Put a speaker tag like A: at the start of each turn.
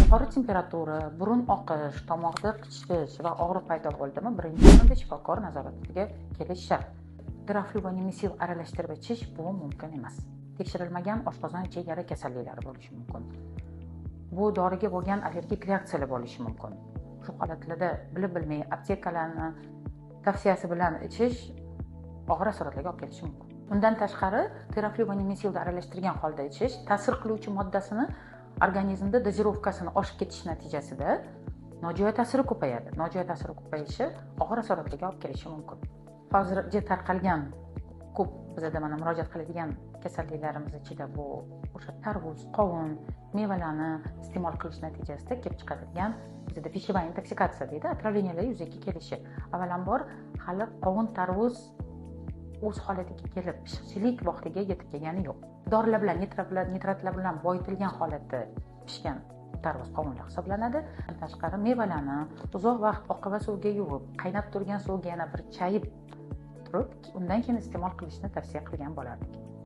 A: Yuqori temperatura, burun oqish, tomoqda qichishish va og'riq paydo bo'ldimi, birinchi o'rinda shifokor nazoratiga kelish shart. Teraflu va Nimesil aralashtirib ichish bu mumkin emas. Tekshirilmagan oshqozon ichak yara kasalliklari bo'lishi mumkin. Bu doriga bo'lgan allergik reaksiyalar bo'lishi mumkin. Shu holatlarda bilib bilmay aptekalarni tavsiyasi bilan ichish og'ir asoratlarga olib kelishi mumkin. Undan tashqari, Teraflu va Nimesilni aralashtirgan holda ichish ta'sir qiluvchi moddasini organizmda дозировка sini oshib ketishi natijasida nojo'ya ta'siri ko'payadi. Nojo'ya ta'siri ko'payishi og'ir asoratlarga olib kelishi mumkin. Hozircha tarqalgan, ko'p bizada mana murojaat qiladigan kasalliklarimiz ichida bu o'sha tarvuz, qovun, mevalarni iste'mol qilish natijasida kelib chiqadigan, bizada пищевая intoksikatsiya deydi, отравления lar yuzaga kelishi. Avvalambor, hali qovun, tarvuz o'z holatiga kelib, pishiqchilik vaqtiga yetib kelgani yo'q. Dorilar bilan, nitratlar bilan boyitilgan holatda pishgan tarvuz, qovunlar hisoblanadi. Tashqari, mevalarni uzoq vaqt oqova suvga yuvib, qaynab turgan suvga yana bir chayib turib, undan keyin iste'mol qilishni tavsiya qilgan bo'lardik.